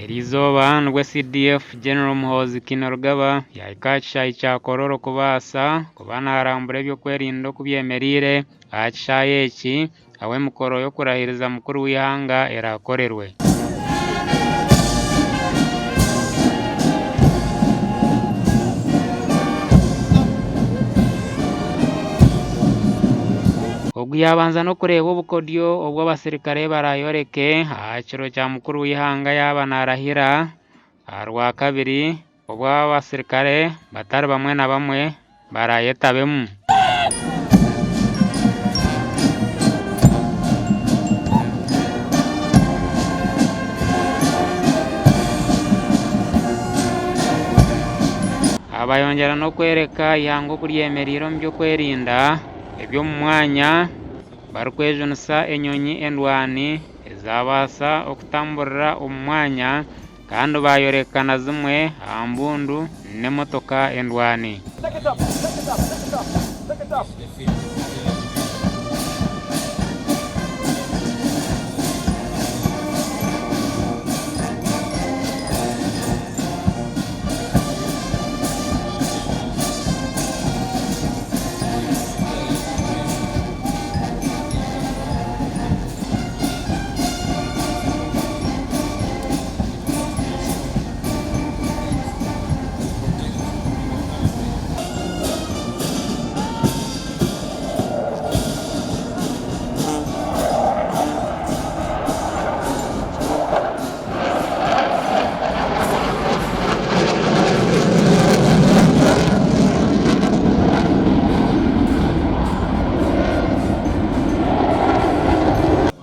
Eriizooba nibwo CDF General Muhoozi Kainerugaba yaahika aha kishaayi kya Kololo kubaasa kuba naarambura eby'okwerinda oku byemereire aha kishaayi eki ahu emikoro y'okurahiriza mukuru w'eihanga eraakorerwe. Ogu yaabanza n'okureeba obukodyo obu abaserukare baraayoreke aha kiro kya mukuru w'eihanga yaaba naarahira aha Rwakabiri obu abaserukare batari bamwe na bamwe baraayetabemu. Aba bayongyera n'okworeka eihanga oku ryemereire omu by'okwerinda. Eby'omu mwanya barikwejunisa enyonyi endwani ezabaasa okutamburira omu mwanya kandi baayoreka na zimwe aha mbundu n'emotoka endwani.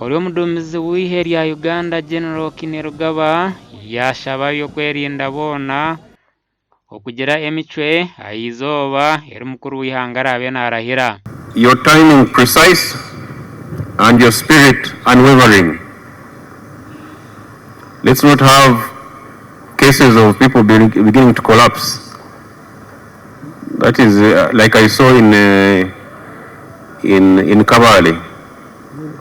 Ori omuduumizi w'eihe rya Uganda General Kainerugaba yaashaba ab'ebyokwerinda boona okugira emicwe aha izooba eri mukuru w'eihanga araabe naarahira. Your timing precise and your spirit unwavering. Let's not have cases of people beginning to collapse. That is uh, like I saw in, uh, in, in Kabale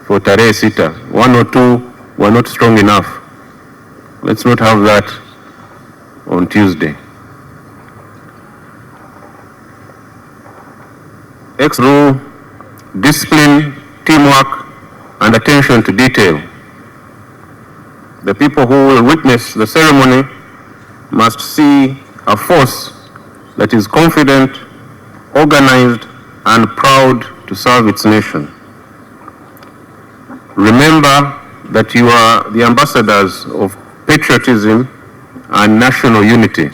for Tarehe Sita. One or two were not strong enough. Let's not have that on Tuesday. X through discipline, teamwork, and attention to detail. The people who will witness the ceremony must see a force that is confident, organized, and proud to serve its nation. Remember that you are the ambassadors of patriotism and national unity.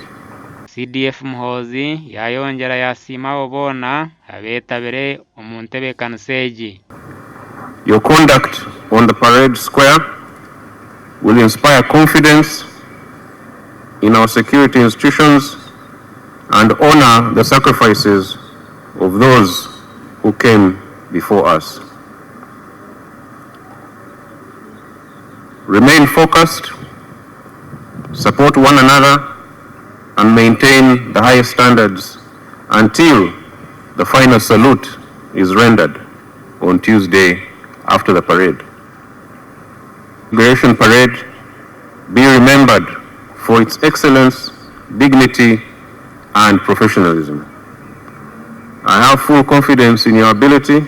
CDF Muhoozi yaayongyera yaasiima abo boona abeetabire omu ntebeekanisa egi. Your conduct on the parade square will inspire confidence in our security institutions and honor the sacrifices of those who came before us. Remain focused, support one another, and maintain the highest standards until the final salute is rendered on Tuesday after the parade. Inauguration parade be remembered for its excellence, dignity, and professionalism. I have full confidence in your ability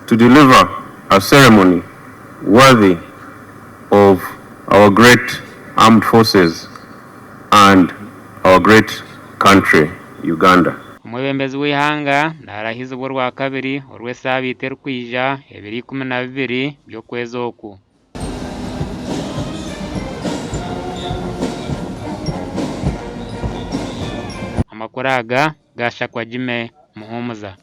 to deliver a ceremony worthy of our great armed forces and our great country, Uganda. Omwebembezi w'eihanga naarahizibwa Orwakabiri orw'esaabiiti erikwija ebiro 12 by'okwezi oku. Amakuru aga gashakwa Jimmy Muhumuza.